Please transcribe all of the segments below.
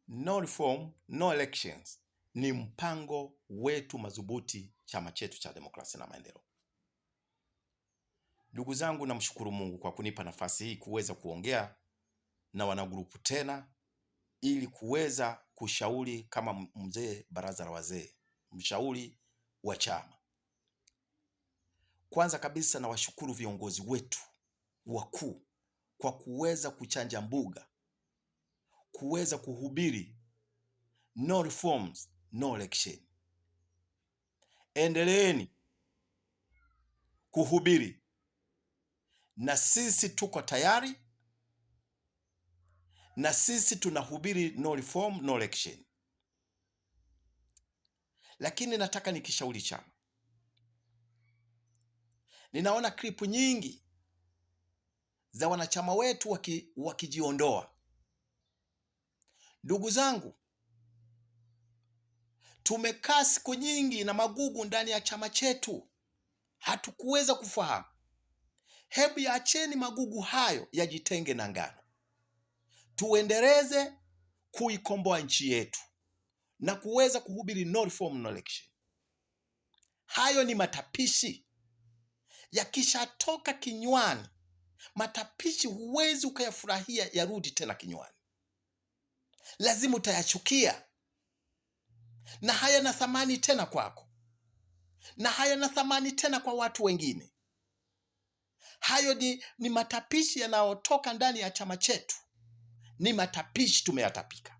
No reform, no elections ni mpango wetu madhubuti chama chetu cha Demokrasia na Maendeleo. Ndugu zangu, namshukuru Mungu kwa kunipa nafasi hii kuweza kuongea na wanagrupu tena ili kuweza kushauri kama mzee baraza la wazee, mshauri wa chama. Kwanza kabisa nawashukuru viongozi wetu wakuu kwa kuweza kuchanja mbuga, kuweza kuhubiri no reforms, no election. Endeleeni kuhubiri na sisi tuko tayari, na sisi tunahubiri no reform, no election. Lakini nataka nikishauri chama, ninaona klipu nyingi za wanachama wetu wakijiondoa. Ndugu zangu, tumekaa siku nyingi na magugu ndani ya chama chetu, hatukuweza kufahamu. Hebu yaacheni magugu hayo yajitenge na ngano, tuendeleze kuikomboa nchi yetu na kuweza kuhubiri no reform no election. Hayo ni matapishi yakishatoka kinywani, matapishi huwezi ukayafurahia yarudi tena kinywani, lazima utayachukia na hayana thamani tena kwako na hayana thamani tena kwa watu wengine. Hayo ni matapishi yanayotoka ndani ya chama chetu, ni matapishi tumeyatapika,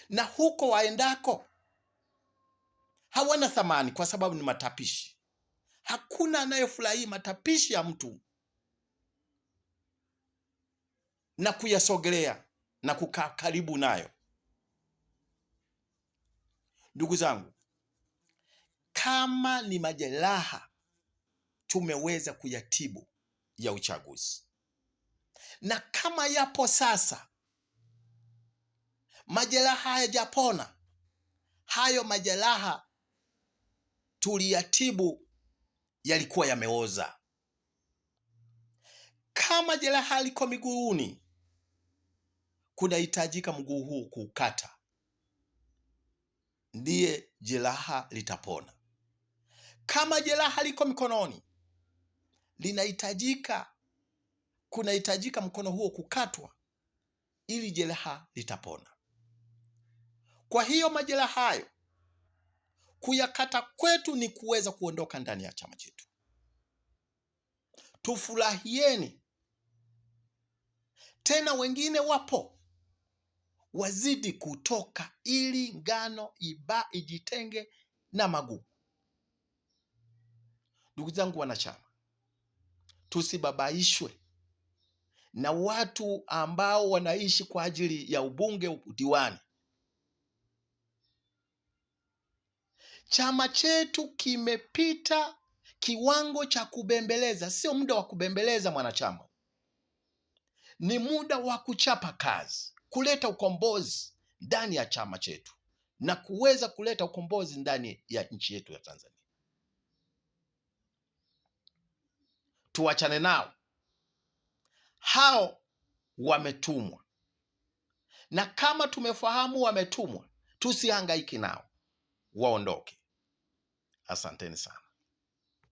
na huko waendako hawana thamani kwa sababu ni matapishi. Hakuna anayefurahia matapishi ya mtu na kuyasogelea na kukaa karibu nayo. Ndugu zangu, kama ni majeraha tumeweza kuyatibu ya uchaguzi, na kama yapo sasa majeraha hayajapona, hayo majeraha tuliyatibu yalikuwa yameoza. Kama jeraha liko miguuni, kunahitajika mguu huu kuukata, ndiye jeraha litapona. Kama jeraha liko mikononi, linahitajika kunahitajika mkono huo kukatwa ili jeraha litapona. Kwa hiyo majeraha hayo kuyakata kwetu ni kuweza kuondoka ndani ya chama chetu. Tufurahieni tena, wengine wapo wazidi kutoka ili ngano iba ijitenge na magugu. Ndugu zangu wanachama, tusibabaishwe na watu ambao wanaishi kwa ajili ya ubunge, udiwani. Chama chetu kimepita kiwango cha kubembeleza. Sio muda wa kubembeleza mwanachama, ni muda wa kuchapa kazi, kuleta ukombozi ndani ya chama chetu na kuweza kuleta ukombozi ndani ya nchi yetu ya Tanzania. Tuachane nao hao, wametumwa, na kama tumefahamu wametumwa, tusihangaiki nao, waondoke. Asanteni sana.